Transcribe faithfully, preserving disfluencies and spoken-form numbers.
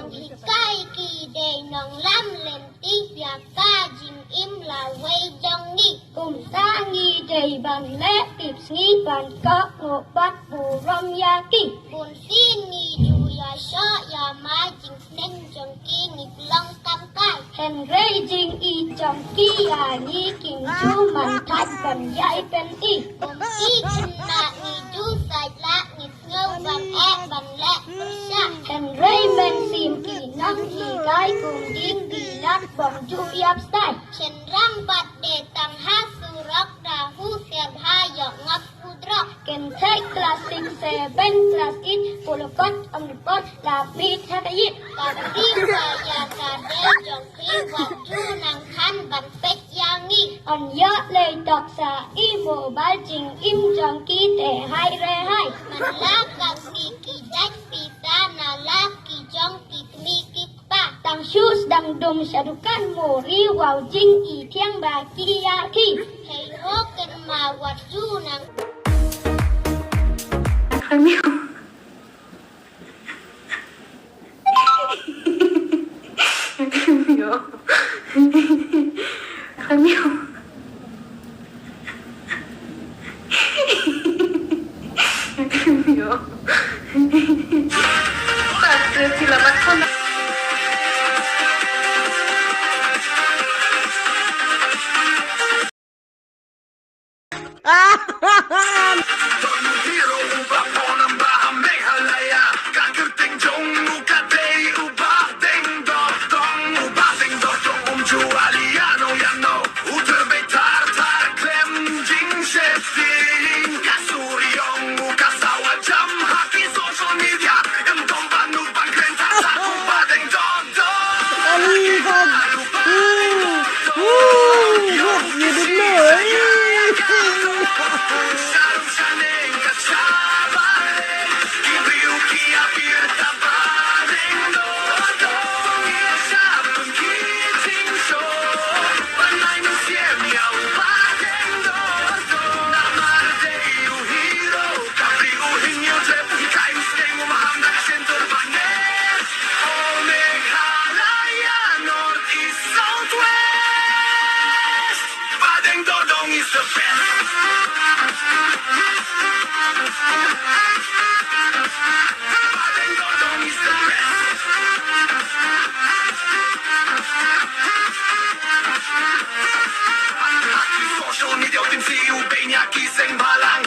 Hikai ki dei nonglam lynti ïa ka jingim lawei jong ngi. Kumta ngi dei ban leh tipsngi ban kohnguh bad burom ïa ki. Bunsien ngi ju ïashoh ïa ma jingsneng jong ki ngi pynlong kam kai. Hynrei jingïeit jong ki ïa ngi kim ju man thait ban ïai pyni. Kum ki khynnah ngi ju sait lah ngi sngew ban eh ban leh pyrshah. Hynrei mynsiem ki nonghikai kum ding ki lad bym ju ïap stai. Shynrang pat de tang ha surok da husiar bha ïoh ngop u drok. Kynthei klas six seven klas eight pule kot ym report la pit ha ka ïit. Ka phi ka ïa ka de jong phi wat ju nang khan ban peit ïa ngi. Yn ïoh lei tok sa i mobile jingim jong ki te hai re hai. Man la ka sngi ki jait pisa na la ki jong ki kmie ki kpa. Tang shu sdang dum sha dukan mo ri wow jingïeit thiang ba ki ïa ki. Hei ho kynmaw wat ju nang. Social media u tim si u beiñ ïa ki seng bala.